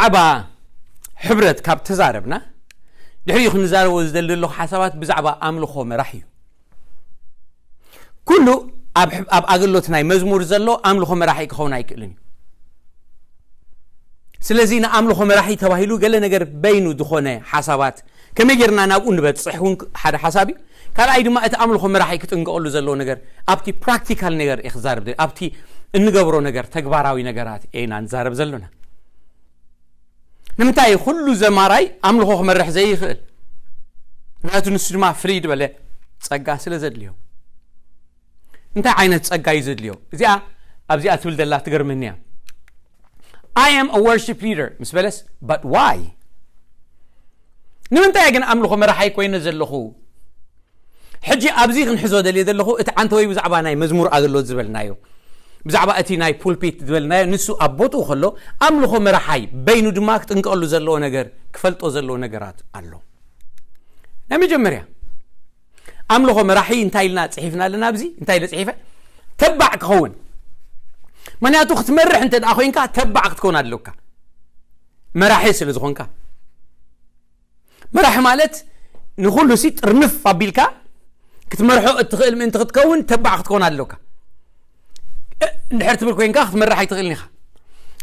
ብዛዕባ ሕብረት ካብ ተዛረብና፣ ድሕሪኡ ክንዛረቦ ዝደሊ ዘለኹ ሓሳባት ብዛዕባ ኣምልኾ መራሕ እዩ። ኩሉ ኣብ ኣብ ኣገልግሎት ናይ መዝሙር ዘሎ ኣምልኾ መራሒ ክኸውን ኣይክእልን እዩ። ስለዚ ንኣምልኾ መራሒ ተባሂሉ ገለ ነገር በይኑ ዝኾነ ሓሳባት ከመይ ጌርና ናብኡ ንበጽሕ እውን ሓደ ሓሳብ እዩ። ካልኣይ ድማ እቲ ኣምልኾ መራሒ ክጥንቀቐሉ ዘለዎ ነገር ኣብቲ ፕራክቲካል ነገር እየ ክዛረብ፣ ኣብቲ እንገብሮ ነገር፣ ተግባራዊ ነገራት ኢና ንዛረብ ዘሎና። ንምንታይ ኩሉ ዘማራይ ኣምልኾ ክመርሕ ዘይኽእል? ምክንያቱ ንሱ ድማ ፍልይ ዝበለ ጸጋ ስለ ዘድልዮ። እንታይ ዓይነት ጸጋ እዩ ዘድልዮ? እዚኣ ኣብዚኣ ትብል ዘላ ትገርመኒ እያ። I am a worship leader ምስ በለስ፣ but why? ንምንታይ ግን ኣምልኾ መራሓይ ኮይነ ዘለኹ? ሕጂ ኣብዚ ክንሕዞ ደልየ ዘለኹ እቲ ዓንተ ወይ ብዛዕባ ናይ መዝሙር ኣገልግሎት ዝበልናዮ፣ ብዛዕባ እቲ ናይ ፑልፒት ዝበልናዮ፣ ንሱ ኣብ ቦትኡ ከሎ ኣምልኾ መራሓይ በይኑ ድማ ክጥንቀሉ ዘለዎ ነገር፣ ክፈልጦ ዘለዎ ነገራት ኣሎ። ናይ መጀመርያ ኣምልኾ መራሒ እንታይ ኢልና ጽሒፍና ኣለና? ኣብዚ እንታይ ኢለ ጽሒፈ? ተባዕ ክኸውን። ምክንያቱ ክትመርሕ እንተ ደኣ ኮይንካ ተባዕ ክትከውን ኣለካ፣ መራሒ ስለ ዝኾንካ። መራሒ ማለት ንኹሉ ሲ ጥርንፍ ኣቢልካ ክትመርሖ እትኽእል ምእንቲ ክትከውን ተባዕ ክትከውን ኣለካ። እንድሕር ትብል ኮይንካ ክትመርሕ ኣይትኽእልን ኢኻ።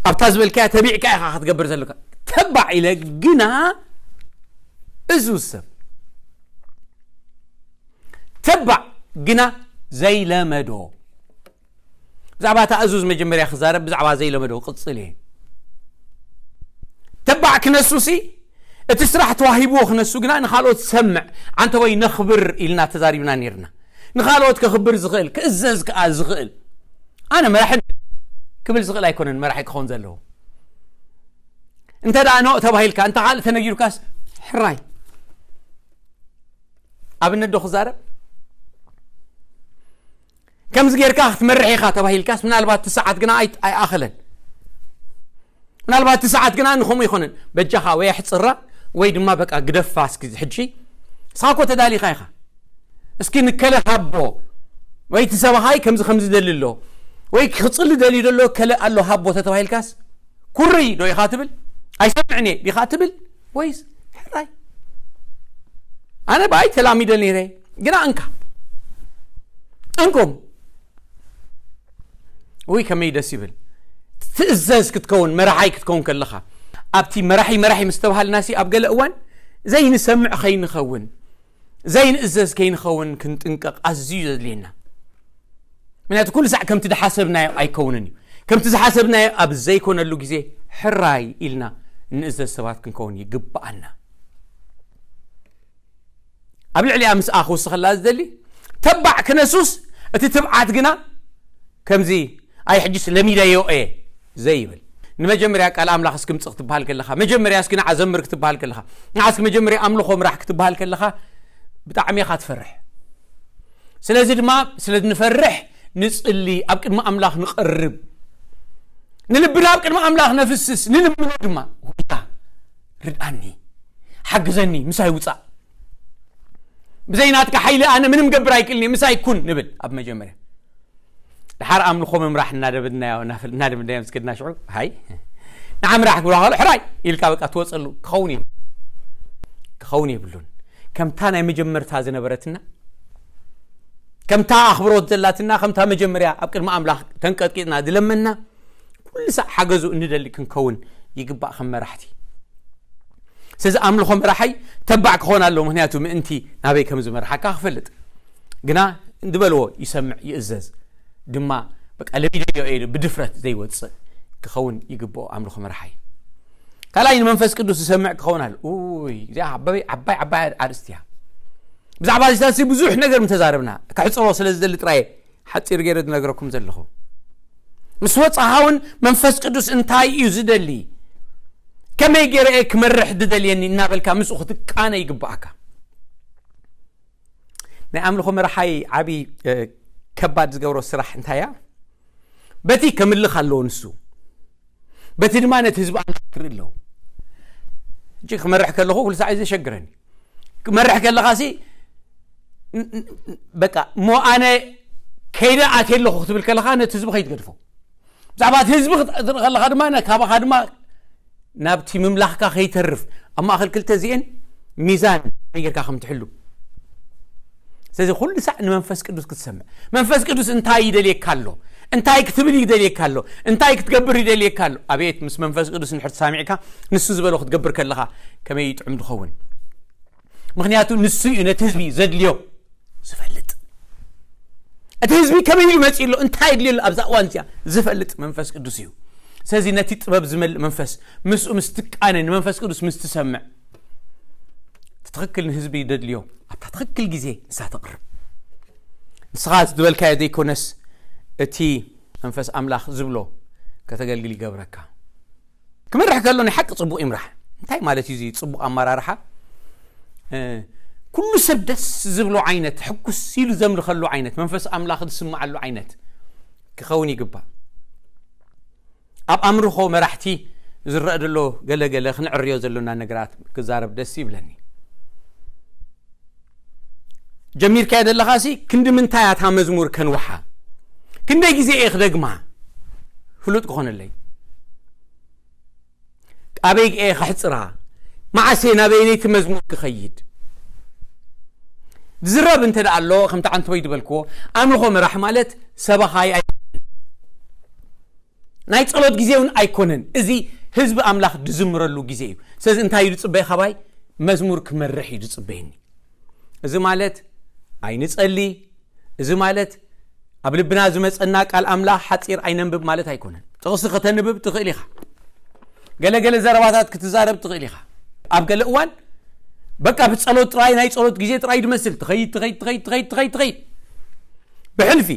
ኣብታ ዝበልካያ ተቢዕካ ኢኻ ክትገብር ዘለካ። ተባዕ ኢለ ግና እዙ ሰብ ተባዕ ግና ዘይለመዶ። ብዛዕባ እታ እዙዝ መጀመርያ ክዛረብ፣ ብዛዕባ ዘይለመዶ ክቕጽል እየ። ተባዕ ክነሱ ሲ፣ እቲ ስራሕ ተዋሂብዎ ክነሱ ግና ንኻልኦት ዝሰምዕ፣ ዓንተ ወይ ነኽብር ኢልና ተዛሪብና ነይርና። ንኻልኦት ከኽብር ዝኽእል፣ ክእዘዝ ከኣ ዝኽእል። ኣነ መራሒ ክብል ዝኽእል ኣይኮነን መራሒ ክኸውን ዘለዎ። እንተ ደኣ ኖእ ተባሂልካ፣ እንተ ካልእ ተነጊሩካስ ሕራይ። ኣብነት ዶ ክዛረብ? ከምዚ ጌርካ ክትመርሕ ኢኻ ተባሂልካስ ምናልባት እቲ ሰዓት ግና ኣይ-፣ ኣይኣኸለን። ምናልባት እቲ ሰዓት ግና ንኸምኡ ይኾነን። በጃኻ ወይ ኣሕጽራ ወይ ድማ በቃ ግደፋ እስኪ ሕጂ። ንስኻ እኮ ተዳሊኻ ኢኻ። እስኪ ንከለ ሃቦ ወይ እቲ ሰብኣይ ከምዚ ከምዚ ደሊ ኣሎ ወይ ክጽሊ ደልዩ ደሎ ከለ ኣሎ ሃቦ ተተባሂልካስ ኩርይ ዶ ኢኻ ትብል? ኣይሰምዕን እየ ዲኻ ትብል? ወይስ ሕራይ? ኣነ ብኣይ ተላሚደ ነይረ፣ ግና እንካ እንኩም ውይ ከመይ ደስ ይብል። ትእዘዝ ክትከውን፣ መራሓይ ክትከውን ከለኻ፣ ኣብቲ መራሒ መራሒ ምስ ተባሃልና ሲ ኣብ ገለ እዋን ዘይንሰምዕ ከይንኸውን፣ ዘይንእዘዝ ከይንኸውን ክንጥንቀቕ ኣዝዩ ዘድልየና። ምክንያቱ ኩሉ ሳዕ ከምቲ ዝሓሰብናዮ ኣይከውንን እዩ። ከምቲ ዝሓሰብናዮ ኣብ ዘይኮነሉ ግዜ ሕራይ ኢልና እንእዘዝ ሰባት ክንከውን ይግብኣና። ኣብ ልዕሊኣ ምስኣ ክውስኸላ ዝደሊ ተባዕ ክነሱስ፣ እቲ ትብዓት ግና ከምዚ ኣይ ሕጅስ ለሚደዮ እየ ዘይብል። ንመጀመርያ ቃል ኣምላኽ እስኪ ምጽእ ክትበሃል ከለኻ፣ መጀመርያ እስኪ ንዓ ዘምር ክትበሃል ከለኻ፣ ንዓ እስኪ መጀመርያ ኣምልኾ ምራሕ ክትበሃል ከለኻ ብጣዕሚ ኢኻ ትፈርሕ። ስለዚ ድማ ስለ ንፈርሕ ንጽሊ፣ ኣብ ቅድሚ ኣምላኽ ንቐርብ፣ ንልብና ኣብ ቅድሚ ኣምላኽ ነፍስስ፣ ንልምኖ ድማ። ጎይታ ርድኣኒ፣ ሓግዘኒ፣ ምሳይ ውጻእ፣ ብዘይ ናትካ ሓይሊ ኣነ ምንም ገብር ኣይክእልን እየ፣ ምሳይ ኩን ንብል ኣብ መጀመርያ። ድሓር ኣምልኾ ምምራሕ እናደብናዮ እናደብናዮ ምስ ከድና ሽዑ ሃይ ንዓ ምራሕ ክብላ ከሎ ሕራይ ኢልካ በቃ ትወፀሉ ክኸውን እዩ። ክኸውን የብሉን። ከምታ ናይ መጀመርታ ዝነበረትና፣ ከምታ ኣኽብሮት ዘላትና፣ ከምታ መጀመርያ ኣብ ቅድሚ ኣምላኽ ተንቀጥቂጥና ዝለመና፣ ኩሉ ሳዕ ሓገዙ እንደሊ ክንከውን ይግባእ ከም መራሕቲ። ስለዚ ኣምልኾ መራሓይ ተባዕ ክኾን ኣለዎ፣ ምክንያቱ ምእንቲ ናበይ ከም ዝመርሓካ ክፈልጥ። ግና ዝበልዎ ይሰምዕ ይእዘዝ ድማ በቃ ለሚደዮ ኢሉ ብድፍረት ዘይወፅእ ክኸውን ይግብኦ ኣምልኾ መራሓይ። ካልኣይ ንመንፈስ ቅዱስ ዝሰምዕ ክኸውን ኣሎ። ኡይ እዚኣ ዓባይ ዓባይ ዓባይ ኣርእስቲ እያ። ብዛዕባ እዚታት ብዙሕ ነገር ምተዛረብና፣ ከሕፅሮ ስለ ዝደሊ ጥራየ ሓፂር ገይረ ዝነግረኩም ዘለኹ። ምስ ወፃኻ እውን መንፈስ ቅዱስ እንታይ እዩ ዝደሊ፣ ከመይ ገይረ እየ ክመርሕ ዝደልየኒ እናበልካ ምስኡ ክትቃነ ይግባኣካ። ናይ ኣምልኾ መርሓይ ዓብዪ ከባድ ዝገብሮ ስራሕ እንታይ እያ? በቲ ከምልኽ ኣለዎ ንሱ፣ በቲ ድማ ነቲ ህዝቢ ኣምላኽ ክርኢ ኣለዎ። ሕጂ ክመርሕ ከለኹ ኩሉ ሳዕ እዩ ዘሸግረኒ። ክመርሕ ከለኻ ሲ በቃ እሞ ኣነ ከይደ ኣትየ ኣለኹ ክትብል ከለኻ ነቲ ህዝቢ ከይትገድፎ፣ ብዛዕባ እቲ ህዝቢ ክትርኢ ከለኻ ድማ ካባኻ ድማ ናብቲ ምምላኽካ ከይተርፍ ኣብ ማእኸል ክልተ እዚአን ሚዛን ከመይ ጌርካ ከም ትሕሉ። ስለዚ ኩሉ ሳዕ ንመንፈስ ቅዱስ ክትሰምዕ፣ መንፈስ ቅዱስ እንታይ ይደልየካ ኣሎ፣ እንታይ ክትብል ይደልየካ ኣሎ፣ እንታይ ክትገብር ይደልየካ ኣሎ። ኣቤት ምስ መንፈስ ቅዱስ እንድሕር ተሳሚዕካ፣ ንሱ ዝበሎ ክትገብር ከለኻ ከመይ ይጥዕም ዝኸውን። ምክንያቱ ንሱ እዩ ነቲ ህዝቢ ዘድልዮ ዝፈልጥ። እቲ ህዝቢ ከመይ ኢሉ መፂኡ ኣሎ፣ እንታይ የድልዮ ኣሎ ኣብዛ እዋን እዚኣ ዝፈልጥ መንፈስ ቅዱስ እዩ። ስለዚ ነቲ ጥበብ ዝመልእ መንፈስ፣ ምስኡ ምስ ትቃነ፣ ንመንፈስ ቅዱስ ምስ ትሰምዕ፣ እቲ ትኽክል ንህዝቢ ደድልዮ ኣብታ ትኽክል ግዜ ንሳ ተቕርብ። ንስኻ ዝበልካዮ ዘይኮነስ እቲ መንፈስ ኣምላኽ ዝብሎ ከተገልግል ይገብረካ። ክመርሕ ከሎ ናይ ሓቂ ጽቡቕ ይምራሕ። እንታይ ማለት እዩ እዚ ጽቡቕ ኣመራርሓ? ኩሉ ሰብ ደስ ዝብሎ ዓይነት፣ ሕጉስ ኢሉ ዘምልኸሉ ዓይነት፣ መንፈስ ኣምላኽ ዝስምዓሉ ዓይነት ክኸውን ይግባእ። ኣብ ኣምልኾ መራሕቲ ዝረአ ዘሎ ገለ ገለ ክንዕርዮ ዘሎና ነገራት ክዛረብ ደስ ይብለኒ። ጀሚርካዮ ዘለኻሲ ክንዲ ምንታይ እያ እታ መዝሙር ከንውሓ? ክንደይ ግዜ እየ ክደግማ? ፍሉጥ ክኾነለይ። ኣበይ እየ ከሕጽራ? መዓስ እየ ናበየነይቲ መዝሙር ክኸይድ? ዝረብ እንተ ደኣ ኣሎ፣ ከምቲ ዓንተቦይ ዝበልክዎ፣ ኣምልኾ መራሕ ማለት ሰባኻይ ኣይ-፣ ናይ ጸሎት ግዜ እውን ኣይኮነን። እዚ ህዝቢ ኣምላኽ ዝዝምረሉ ግዜ እዩ። ስለዚ እንታይ እዩ ዝጽበይ ካባይ? መዝሙር ክመርሕ እዩ ዝጽበየኒ። እዚ ማለት ኣይንጸሊ፣ እዚ ማለት ኣብ ልብና ዝመጸና ቃል ኣምላኽ ሓጺር ኣይነንብብ ማለት ኣይኮነን። ጥቕሲ ከተንብብ ትኽእል ኢኻ። ገለ ገለ ዘረባታት ክትዛረብ ትኽእል ኢኻ። ኣብ ገለ እዋን በቃ ብጸሎት ጥራይ፣ ናይ ጸሎት ግዜ ጥራይ ድመስል። ትኸይድ፣ ትኸይድ፣ ትኸይድ፣ ትኸይድ፣ ትኸይድ፣ ትኸይድ። ብሕልፊ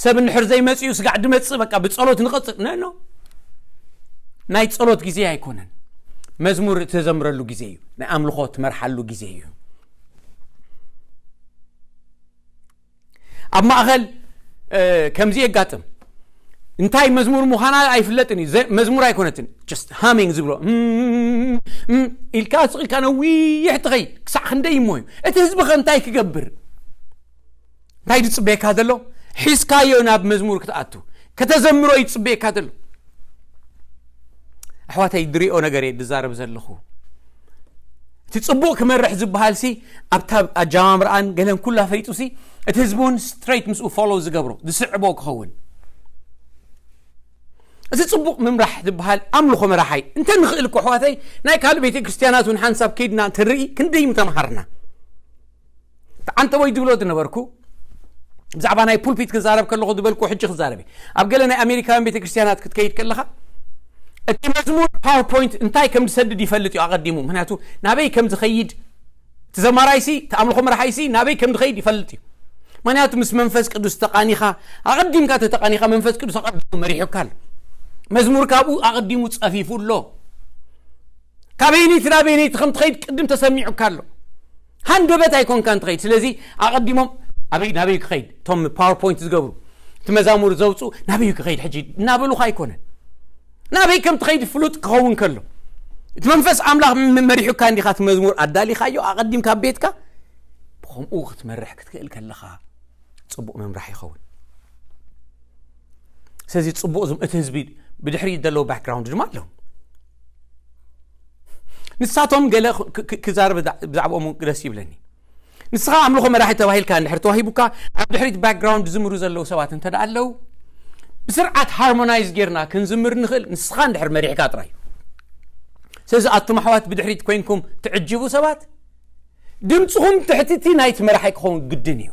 ሰብ እንድሕር ዘይመጽኡ ስጋዕ ድመጽእ በቃ ብጸሎት ንቐጽል። ነ፣ ኖ። ናይ ጸሎት ግዜ ኣይኮነን። መዝሙር እተዘምረሉ ግዜ እዩ። ናይ ኣምልኾ ትመርሓሉ ግዜ እዩ። ኣብ ማእኸል፣ እ፣ ከምዚ የጋጥም። እንታይ መዝሙር ምዃና ኣይፍለጥን እዩ። ዘ-፣ መዝሙር ኣይኮነትን። Just humming ዝብሎ። እም፣ እም፣ እም ኢልካ ስቕ ኢልካ ነዊሕ ትኸይድ። ክሳዕ ክንደይ እሞ እዩ? እቲ ህዝቢ ኸ እንታይ ክገብር? እንታይ ዝጽበየካ ዘሎ? ሒዝካዮ ናብ መዝሙር ክትኣቱ። ከተዘምሮ እዩ ዝጽበየካ ዘሎ። ኣሕዋተይ፣ ድሪኦ ነገር እየ ዝዛረብ ዘለኹ። እቲ ጽቡቕ ክመርሕ ዝበሃል ሲ ኣብታ ኣጀማምርኣን ገለን ኩላ ፈሊጡ ሲ እቲ ህዝቢ እውን ስትሬት ምስኡ ፎሎው ዝገብሮ ዝስዕቦ ክኸውን። እዚ ጽቡቕ ምምራሕ ዝበሃል ኣምልኾ መራሓይ እንተ ንኽእል እኮ ኣሕዋተይ ናይ ካልእ ቤተ ክርስቲያናት እውን ሓንሳብ ከይድና እንትርኢ ክንደይ ምተምሃርና። ዓንተቦይ ዝብሎ ዝነበርኩ ብዛዕባ ናይ ፑልፒት ክዛረብ ከለኹ ዝበልኩ ሕጂ ክዛረብ እየ። ኣብ ገለ ናይ ኣሜሪካውያን ቤተ ክርስቲያናት ክትከይድ ከለኻ እቲ መዝሙር ፓወርፖይንት እንታይ ከም ዝሰድድ ይፈልጥ እዩ ኣቐዲሙ። ምክንያቱ ናበይ ከም ዝኸይድ እቲ ዘማራይሲ እቲ ኣምልኾ መርሓይሲ ናበይ ከም ዝኸይድ ይፈልጥ እዩ። ምክንያቱ ምስ መንፈስ ቅዱስ ተቓኒኻ ኣቐዲምካ ተተቓኒኻ መንፈስ ቅዱስ ኣቐዲሙ መሪሑካ ኣሎ። መዝሙር ካብኡ ኣቐዲሙ ጸፊፉ ኣሎ። ካበይነይቲ ናበይነይቲ ከም ትኸይድ ቅድም ተሰሚዑካ ኣሎ። ሃንደበት ኣይኮንካን ትኸይድ። ስለዚ ኣቐዲሞም ኣበይ ናበይ ክኸይድ እቶም ፓወርፖይንት ዝገብሩ እቲ መዛሙር ዘውፅኡ ናበይ ክኸይድ ሕጂ እናበሉኻ ኣይኮነን። ናበይ ከም ትኸይድ ፍሉጥ ክኸውን ከሎ እቲ መንፈስ ኣምላኽ ም-፣ መሪሑካ እንዲኻ እቲ መዝሙር ኣዳሊኻዮ ኣቐዲምካ ኣብ ቤትካ ብኸምኡ ክትመርሕ ክትክእል ከለኻ ጽቡቕ ምምራሕ ይኸውን። ስለዚ ጽቡቕ ዝም-፣ እቲ ህዝቢ ብድሕሪት ዘለዉ ባክግራውንድ ድማ ኣለዉ። ንሳቶም ገለ ክ-፣ ክ-፣ ክዛረብ ብዛ-፣ ብዛዕባኦም እውን ደስ ይብለኒ። ንስኻ ኣምልኾ መራሒ ተባሂልካ እንድሕር ተዋሂቡካ ኣብ ድሕሪት ባክግራውንድ ዝምሩ ዘለዉ ሰባት እንተ ደኣ ኣለዉ ብስርዓት ሃርሞናይዝ ጌርና ክንዝምር ንኽእል ንስኻ እንድሕር መሪሕካ ጥራይ። ስለዚ ኣቱም ኣሕዋት ብድሕሪት ኮይንኩም ትዕጅቡ ሰባት ድምፅኹም ትሕቲ እቲ ናይቲ መራሒ ክኸውን ግድን እዩ።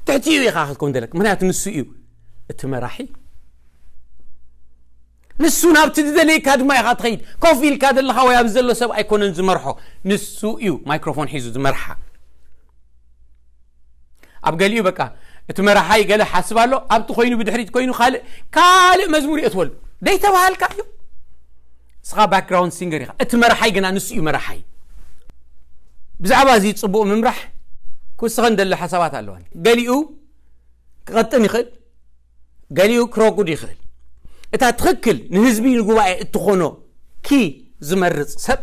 ትሕቲኡ ኢኻ ክትከውን ዘለካ ምክንያቱ ንሱ እዩ እቲ መራሒ። ንሱ ናብቲ ዝደለየካ ድማ ኢኻ ትኸይድ። ኮፍ ኢልካ ዘለኻ ወይ ኣብዚ ዘሎ ሰብ ኣይኮነን ዝመርሖ፣ ንሱ እዩ ማይክሮፎን ሒዙ ዝመርሓ። ኣብ ገሊኡ በቃ እቲ መራሓይ ገለ ሓስብ ኣሎ ኣብቲ ኮይኑ ብድሕሪት ኮይኑ ካልእ ካልእ መዝሙር የእትወሉ ደይተባሃልካ እዩ። እስኻ ባክግራውንድ ሲንገር ኢኻ፣ እቲ መራሓይ ግና ንሱ እዩ መራሓይ። ብዛዕባ እዚ ጽቡቕ ምምራሕ ክውስኸን ደሎ ሓሳባት ኣለዋኒ። ገሊኡ ክቐጥን ይኽእል፣ ገሊኡ ክረጉድ ይኽእል። እታ ትኽክል ንህዝቢ ንጉባኤ እትኾኖ ኪ ዝመርጽ ሰብ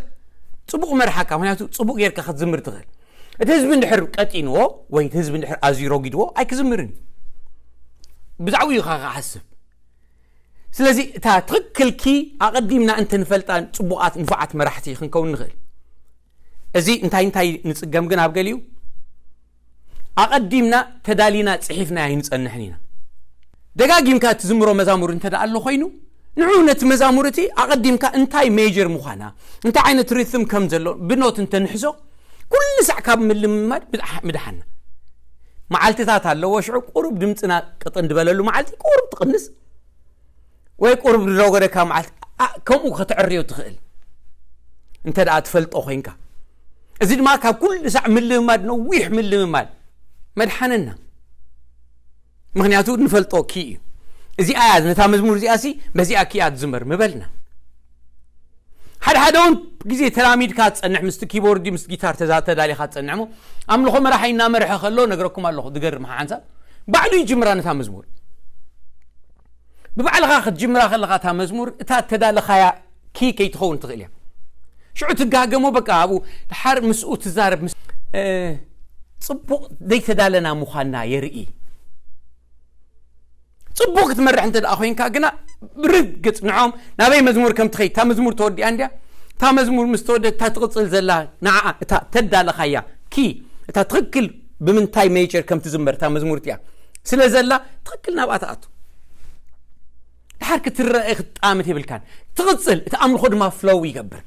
ጽቡቕ መርሓካ፣ ምክንያቱ ጽቡቕ ጌርካ ክትዝምር ትኽእል። እቲ ህዝቢ እንድሕር ቀጢንዎ ወይ እቲ ህዝቢ እንድሕር ኣዝዩ ረጒድዎ ኣይክዝምርን እዩ። ብዛዕባኡ እዩ ኸዓ ክሓስብ። ስለዚ እታ ትኽክል ኪ ኣቐዲምና እንተንፈልጣ ጽቡቓት ንፉዓት መራሕቲ ክንከውን ንኽእል። እዚ እንታይ እንታይ ንጽገም ግን ኣብ ገሊኡ ኣቐዲምና ተዳሊና ጽሒፍና ኣይንጸንሕን ኢና። ደጋጊምካ እትዝምሮ መዛሙር እንተ ደኣ ኣሎ ኮይኑ ንዑ ነቲ መዛሙር እቲ ኣቐዲምካ እንታይ ሜጀር ምዃና እንታይ ዓይነት ሪትም ከም ዘሎ ብኖት እንተንሕዞ ኩሉ ሳዕ ካብ ምልምማድ ምድሓና። መዓልትታት ኣለዎ ሽዑ ቁሩብ ድምፅና ቅጥን ድበለሉ መዓልቲ ቁሩብ ትቕንስ ወይ ቁሩብ ድረጎደካ መዓልቲ ከምኡ ከተዕርዮ ትኽእል እንተ ደኣ ትፈልጦ ኮይንካ። እዚ ድማ ካብ ኩሉ ሳዕ ምልምማድ ነዊሕ ምልምማድ መድሓነና። ምክንያቱ ንፈልጦ ኪ እዩ። እዚኣ እያ ነታ መዝሙር እዚኣ ሲ በዚኣ ኪ እያ ትዝመር ምበልና። ሓደ ሓደ እውን ግዜ ተላሚድካ ትጸንሕ ምስቲ ኪቦርድ ምስ ጊታር ተዛ ተዳሊኻ ትጸንሕ እሞ ኣምልኾ መራሒ እናመርሐ ከሎ ነግረኩም ኣለኹ ዝገርም ሓንሳብ ባዕሉ ይጅምራ ነታ መዝሙር። ብባዕልኻ ክትጅምራ ከለኻ እታ መዝሙር እታ ተዳለኻያ ኪ ከይትኸውን ትኽእል እያ። ሽዑ ትጋገሞ በቃ ኣብኡ ድሓር ምስኡ ትዛረብ ጽቡቕ ዘይተዳለና ምዃንና የርኢ። ጽቡቕ ክትመርሕ እንተ ደኣ ኮይንካ ግና ብርግጽ ንዖም ናበይ መዝሙር ከም ትኸይድ እታ መዝሙር ተወዲኣ እንድያ እታ መዝሙር ምስ ተወደት እታ ትቕጽል ዘላ ንዓኣ እታ ተዳለኻያ ኪ እታ ትኽክል ብምንታይ ሜጀር ከም ትዝመር እታ መዝሙር እቲኣ ስለ ዘላ ትኽክል ናብኣ ትኣቱ። ድሓር ክትረአ ክትጣምት የብልካን። ትቕጽል እቲ ኣምልኾ ድማ ፍለው ይገብር።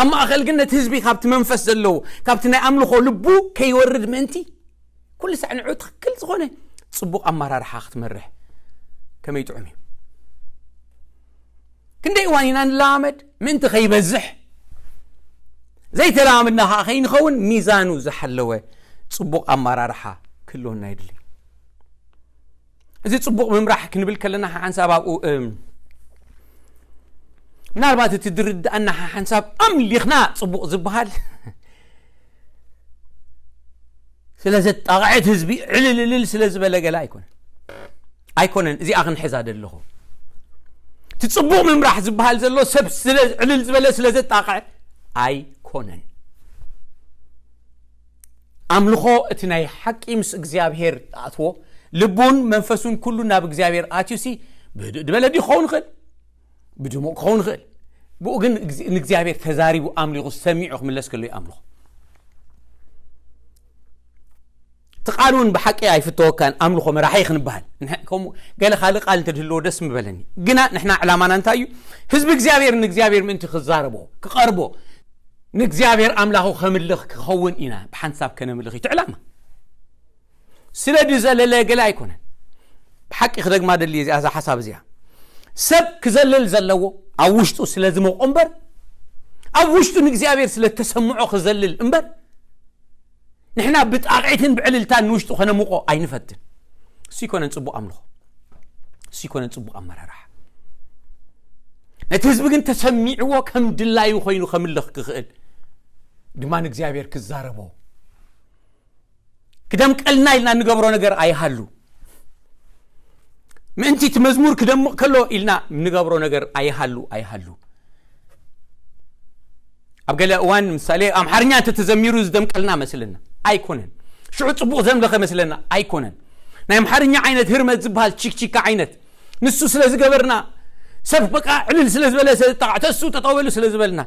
ኣብ ማእኸል ግን ነቲ ህዝቢ ካብቲ መንፈስ ዘለዎ ካብቲ ናይ ኣምልኾ ልቡ ከይወርድ ምእንቲ ኩሉ ሳዕ ንዑ ትኽክል ዝኾነ ጽቡቕ ኣመራርሓ ክትመርሕ ከመይ ጥዑም እዩ። ክንደይ እዋን ኢና ንለማመድ ምእንቲ ከይበዝሕ ዘይተለማመድና ከዓ ከይንኸውን ሚዛኑ ዝሓለወ ጽቡቕ ኣመራርሓ ክህልወና ይድሊ። እዚ ጽቡቕ ምምራሕ ክንብል ከለና ሓንሳብ ኣብኡ ምናልባት እቲ ድርድኣና ሓንሳብ ኣምሊኽና ጽቡቕ ዝበሃል ስለ ዘጣቕዐት ህዝቢ ዕልልልል ስለ ዝበለ ገለ ኣይኮነን ኣይኮነን እዚኣ ክንሕዛ ደለኹ። እቲ ጽቡቕ ምምራሕ ዝበሃል ዘሎ ሰብ ዕልል ዝበለ ስለ ዘጣቕዐ ኣይኮነን። ኣምልኾ እቲ ናይ ሓቂ ምስ እግዚኣብሄር ኣትዎ ልቡን መንፈሱን ኩሉ ናብ እግዚኣብሄር ኣትዩሲ ብህድእ ዝበለ ድዩ ክኸውን ይኽእል ብድሙቕ ክኸውን ይኽእል። ብኡ ግን ንእግዚኣብሔር ተዛሪቡ ኣምሊኹ ሰሚዑ ክምለስ ከሎ ኣምልኹ እቲ ቃል እውን ብሓቂ ኣይፍተወካን ኣምልኾ መራሒ ክንበሃል ከምኡ ገለ ካልእ ቃል እንተድህልዎ ደስ ምበለኒ። ግና ንሕና ዕላማና እንታይ እዩ? ህዝቢ እግዚኣብሔር ንእግዚኣብሔር ምእንቲ ክዛረቦ ክቐርቦ ንእግዚኣብሔር ኣምላኹ ከምልኽ ክኸውን ኢና ብሓንሳብ ከነምልኽ እዩ እቲ ዕላማ። ስለ ድዘለለ ገለ ኣይኮነን። ብሓቂ ክደግማ ደሊ እዚኣ እዛ ሓሳብ እዚኣ ሰብ ክዘልል ዘለዎ ኣብ ውሽጡ ስለ ዝመቆ እምበር ኣብ ውሽጡ ንእግዚኣብሔር ስለ ተሰምዖ ክዘልል እምበር ንሕና ብጣቕዒትን ብዕልልታን ንውሽጡ ከነምቆ ኣይንፈትን። እሱ ይኮነን ጽቡቕ ኣምልኾ፣ እሱ ይኮነን ጽቡቕ ኣመራርሓ። ነቲ ህዝቢ ግን ተሰሚዕዎ ከም ድላዩ ኮይኑ ከምልኽ ክኽእል ድማ ንእግዚኣብሔር ክዛረቦ ክደምቀልና ኢልና እንገብሮ ነገር ኣይሃሉ። ምእንቲ እቲ መዝሙር ክደምቕ ከሎ ኢልና እንገብሮ ነገር ኣይሃሉ ኣይሃሉ። ኣብ ገለ እዋን ምሳሌ ኣምሓርኛ እንተተዘሚሩ ዝደምቀልና መስለና ኣይኮነን። ሽዑ ጽቡቕ ዘምለኸ መስለና ኣይኮነን። ናይ ኣምሓርኛ ዓይነት ህርመት ዝበሃል ቺክቺካ ዓይነት ንሱ ስለ ዝገበርና ሰብ በቃ ዕልል ስለ ዝበለ ስለ ዝጣቕዕ ተሱ ጠጠው በሉ ስለ ዝበልና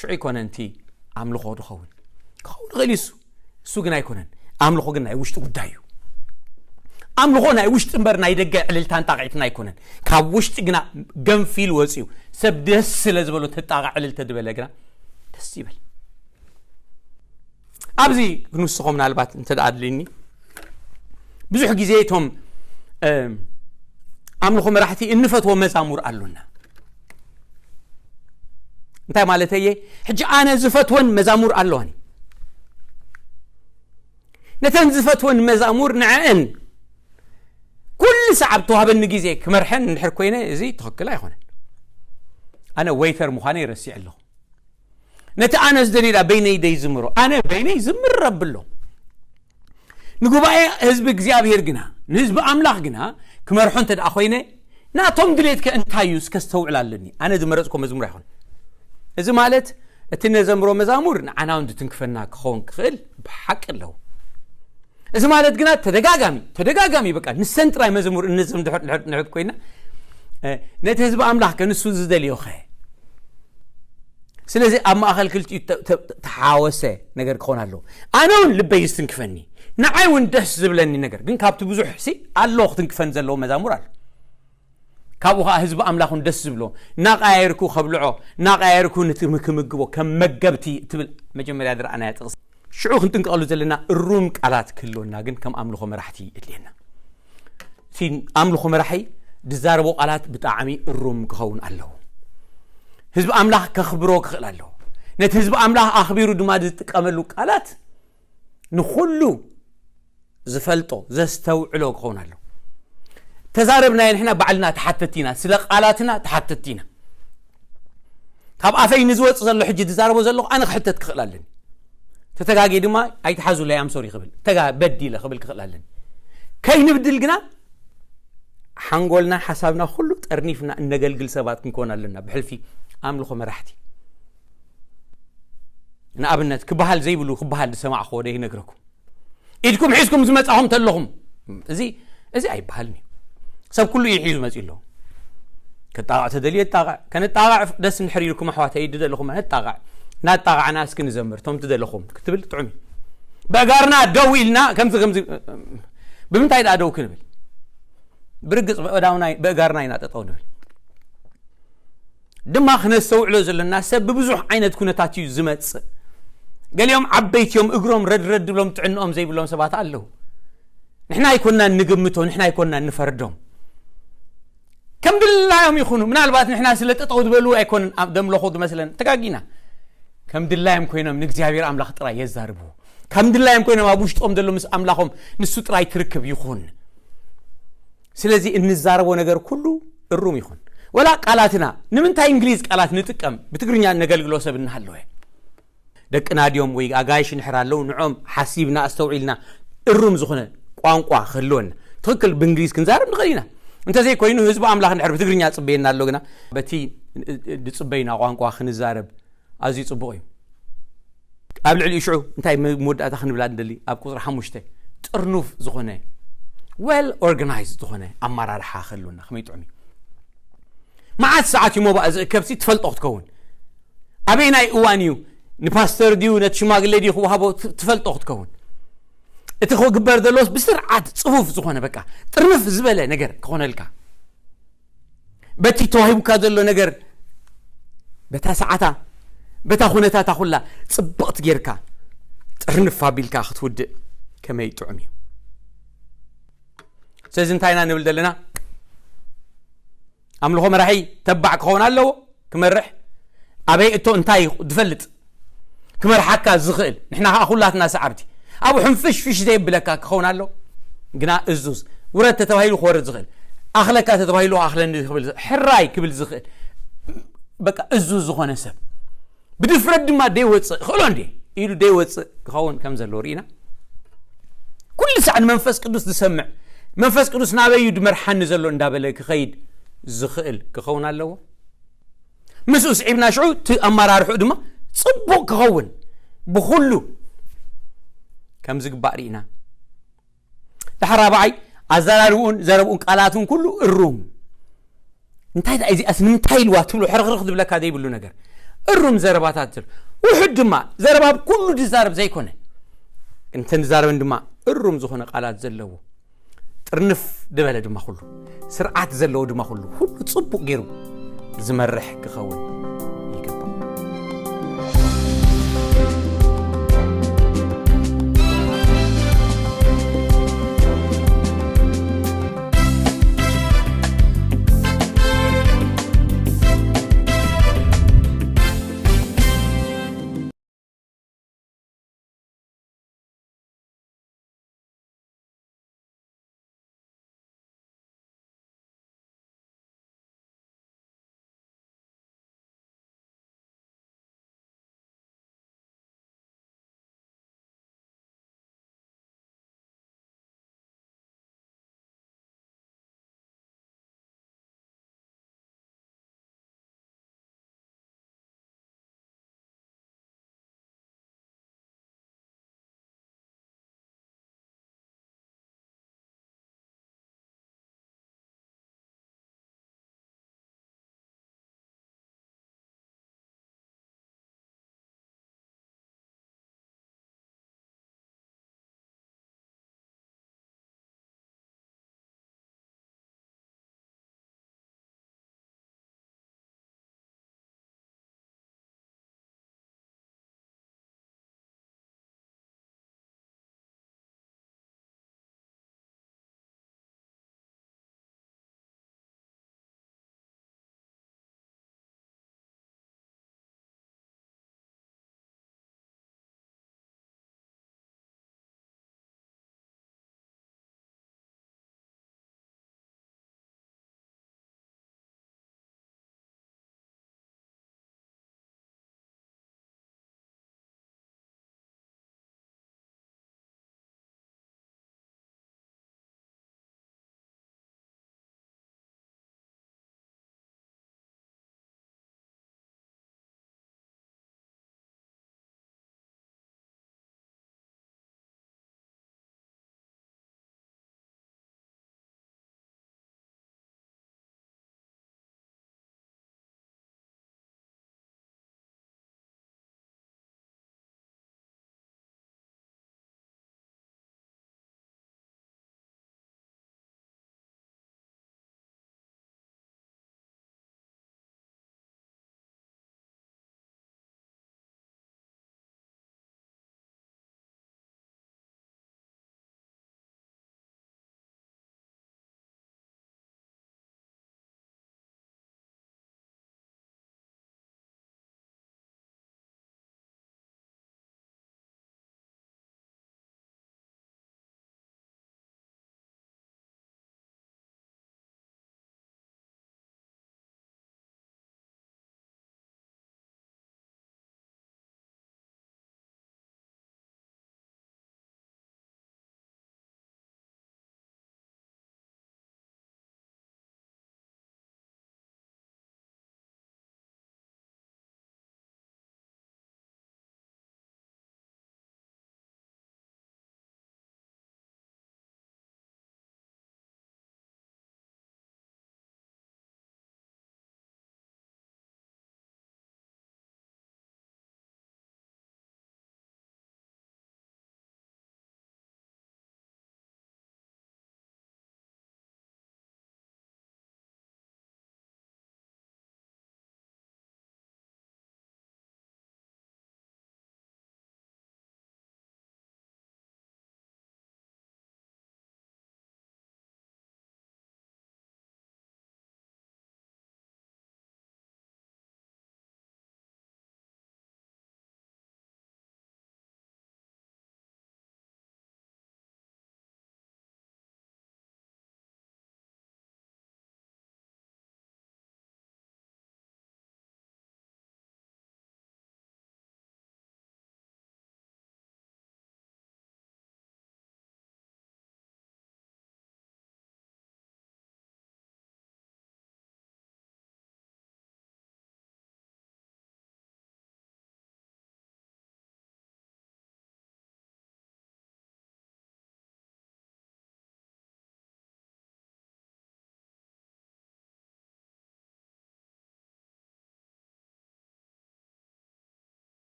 ሽዑ ኣይኮነን እቲ ኣምልኾ ዝኸውን ክኸውን ይኽእል እዩ እሱ እሱ ግን ኣይኮነን። ኣምልኾ ግን ናይ ውሽጢ ጉዳይ እዩ። ኣምልኾ ናይ ውሽጢ እምበር ናይ ደገ ዕልልታን ጣቕዒትን ኣይኮነን። ካብ ውሽጢ ግና ገንፊል ወፅዩ ሰብ ደስ ስለ ዝበሎ ተጣቕዕ ዕልል ተድበለ ግና ደስ ይበል። ኣብዚ ክንውስኾ ምናልባት እንተ ደኣ ኣድልዩኒ ብዙሕ ግዜ እቶም ኣምልኾ መራሕቲ እንፈትዎ መዛሙር ኣሎና። እንታይ ማለተየ? ሕጂ ኣነ ዝፈትወን መዛሙር ኣለዋኒ። ነተን ዝፈትወን መዛሙር ንዐአን ኩሉ ሰዓብ ተዋህበኒ ግዜ ክመርሐን እንድሕር ኮይነ እዚ ትኽክል ኣይኮነን። ኣነ ወይተር ምዃነ ይረሲዕ ኣለኹ። ነቲ ኣነ ዝደልዩ በይነይ ደይ ዝምሮ ኣነ በይነይ ዝምር ኣብሎ። ንጉባኤ ህዝቢ እግዚኣብሔር ግና ንህዝቢ ኣምላኽ ግና ክመርሖ እንተ ደኣ ኮይነ ናቶም ድሌት ከ እንታይ እዩ እስከ ስተውዕል ኣለኒ። ኣነ ዝመረጽኮ መዝሙር ኣይኮን። እዚ ማለት እቲ ነዘምሮ መዛሙር ንዓናውን ዝትንክፈና ክኸውን ክኽእል ብሓቂ ኣለዉ። እዚ ማለት ግና ተደጋጋሚ ተደጋጋሚ በቃ ንሰን ጥራይ መዝሙር እንዘም ንሕድ ኮይና ነቲ ህዝቢ ኣምላኽ ከ ንሱ ዝደልዮ ኸ? ስለዚ ኣብ ማእኸል ክልቲኡ ተሓወሰ ነገር ክኾን ኣለዎ። ኣነ እውን ልበይ ዝትንክፈኒ፣ ንዓይ እውን ደስ ዝብለኒ ነገር ግን ካብቲ ብዙሕ ሲ ኣሎ ክትንክፈን ዘለዎ መዛሙር ኣሎ። ካብኡ ከዓ ህዝቢ ኣምላኽ እውን ደስ ዝብሎ እናቀያየርኩ ከብልዖ፣ እናቀያየርኩ ክምግቦ ከም መገብቲ ትብል መጀመርያ ዝረኣናያ ጥቕሲ። ሽዑ ክንጥንቀቐሉ ዘለና እሩም ቃላት ክህልወና ግን ከም ኣምልኾ መራሕቲ የድልየና። እቲ ኣምልኾ መራሒ ዝዛረቦ ቃላት ብጣዕሚ እሩም ክኸውን ኣለዎ። ህዝቢ ኣምላኽ ከኽብሮ ክኽእል ኣለዎ። ነቲ ህዝቢ ኣምላኽ ኣኽቢሩ ድማ ዝጥቀመሉ ቃላት ንኹሉ ዝፈልጦ ዘስተውዕሎ ክኸውን ኣለዎ። ተዛረብናዮ ንሕና ባዕልና ተሓተቲ ኢና፣ ስለ ቃላትና ተሓተቲ ኢና። ካብ ኣፈይ ንዝወፅእ ዘሎ ሕጂ ዝዛረቦ ዘለኹ ኣነ ክሕተት ክኽእል ኣለኒ። ተተጋጌ ድማ ኣይትሓዙለይ ኣምሶሪ ክብል ተጋ በዲለ ክብል ክኽእል ኣለኒ። ከይንብድል ግና ሓንጎልና ሓሳብና ኩሉ ጠርኒፍና እነገልግል ሰባት ክንኮን ኣለና። ብሕልፊ ኣምልኾ መራሕቲ ንኣብነት ክበሃል ዘይብሉ ክበሃል ዝሰማዕኹዎ ደ ይነግረኩም። ኢድኩም ሒዝኩም ዝመጻኹም ተለኹም እዚ እዚ ኣይበሃልን እዩ። ሰብ ኩሉ እዩ ሒዙ መጺኡ ኣሎ። ክጣቓዕ ተደልዩ ይጣቓዕ። ከነጣቓዕ ደስ እንድሕር ኢልኩም ኣሕዋተይ ድደለኹም ነጣቓዕ። እናጣቓዕና እስኪ ንዘምር እቶም ትደለኹም ክትብል ጥዑም እዩ። በእጋርና ደው ኢልና ከምዚ ከምዚ ብምንታይ ደኣ ደው ክንብል? ብርግጽ ብእዳውና ብእጋርና ኢና ጠጠው ንብል። ድማ ክነስተውዕሎ ዘለና ሰብ ብብዙሕ ዓይነት ኩነታት እዩ ዝመጽእ። ገሊኦም ዓበይቲ እዮም እግሮም ረድረድ ድብሎም ጥዕንኦም ዘይብሎም ሰባት ኣለዉ። ንሕና ኣይኮንና ንግምቶ፣ ንሕና ኣይኮንና ንፈርዶም። ከም ድላዮም ይኹኑ። ምናልባት ንሕና ስለ ጠጠው ዝበሉ ኣይኮንን ኣብ ደምለኹ ዝመስለን ተጋጊና። ከም ድላዮም ኮይኖም ንእግዚኣብሔር ኣምላኽ ጥራይ የዛርብዎ። ከም ድላዮም ኮይኖም ኣብ ውሽጦም ዘሎ ምስ ኣምላኾም ንሱ ጥራይ ክርክብ ይኹን። ስለዚ እንዛረቦ ነገር ኩሉ እሩም ይኹን። ወላ ቃላትና ንምንታይ እንግሊዝ ቃላት ንጥቀም? ብትግርኛ እነገልግሎ ሰብ እናሃለወ ደቅና ድዮም ወይ ኣጋይሽ እንድሕር ኣለዉ ንዖም ሓሲብና ኣስተውዒልና እሩም ዝኾነ ቋንቋ ክህልወና። ትኽክል ብእንግሊዝ ክንዛረብ ንኽእል ኢና። እንተዘይኮይኑ ህዝቢ ኣምላኽ እንድሕር ብትግርኛ ጽበየና ኣሎ ግና በቲ ዝጽበዩና ቋንቋ ክንዛረብ ኣዝዩ ጽቡቕ እዩ። ኣብ ልዕሊኡ ሽዑ እንታይ መወዳእታ ክንብላ ንደሊ ኣብ ቁፅሪ ሓሙሽተ ጥርኑፍ ዝኾነ well organized ዝኾነ ኣመራርሓ ክህልወና ከመይ ጥዑም እዩ። መዓት ሰዓት እዩ ሞባእ ዝእከብሲ ትፈልጦ ክትከውን ኣበይናይ እዋን እዩ ንፓስተር ድዩ ነቲ ሽማግሌ ድዩ ክወሃቦ ትፈልጦ ክትከውን እቲ ክግበር ዘለዎስ ብስርዓት ፅፉፍ ዝኾነ በቃ ጥርንፍ ዝበለ ነገር ክኾነልካ በቲ ተዋሂቡካ ዘሎ ነገር በታ ሰዓታ በታ ኩነታታ ኩላ ፅብቕቲ ጌርካ ጥርንፍ ኣቢልካ ክትውድእ ከመይ ጥዑም እዩ። ስለዚ እንታይ ኢና ንብል ዘለና? ኣምልኾ መራሒ ተባዕ ክኸውን ኣለዎ። ክመርሕ ኣበይ እቶ እንታይ ዝፈልጥ ክመርሓካ ዝኽእል ንሕና ከዓ ኩላትና ሰዓብቲ ኣብኡ ሕንፍሽፍሽ ዘየብለካ ክኸውን ኣሎ። ግና እዙዝ ውረድ ተተባሂሉ ክወርድ ዝኽእል ኣኽለካ ተተባሂሉ ኣኽለኒ ክብል ሕራይ ክብል ዝኽእል በቃ እዙዝ ዝኾነ ሰብ ብድፍረት ድማ ደይወፅእ ክእሎ እንዴ ኢሉ ደይወፅእ ክኸውን ከም ዘለዎ ርኢና። ኩሉ ሳዕ ንመንፈስ ቅዱስ ዝሰምዕ መንፈስ ቅዱስ ናበይ እዩ ድመርሓኒ ዘሎ እንዳበለ ክኸይድ ዝኽእል ክኸውን ኣለዎ። ምስኡ ስዒብና ሽዑ እቲ ኣመራርሕኡ ድማ ፅቡቕ ክኸውን ብኩሉ ከም ዝግባእ ርኢና። ዳሕራ በዓይ ኣዘራርብኡን ዘረብኡን ቃላቱን ኩሉ እሩም እንታይ ደኣ እዚኣስ ንምንታይ ኢልዋ ትብሎ ሕርኽርኽ ዝብለካ ዘይብሉ ነገር እሩም ዘረባታት ዝር ውሑድ ድማ ዘረባ ኩሉ ዝዛረብ ዘይኮነ እንተ ንዛረበን ድማ እሩም ዝኾነ ቃላት ዘለዎ ጥርንፍ ዝበለ ድማ ኩሉ ስርዓት ዘለዎ ድማ ኩሉ ኩሉ ጽቡቕ ገይሩ ዝመርሕ ክኸውን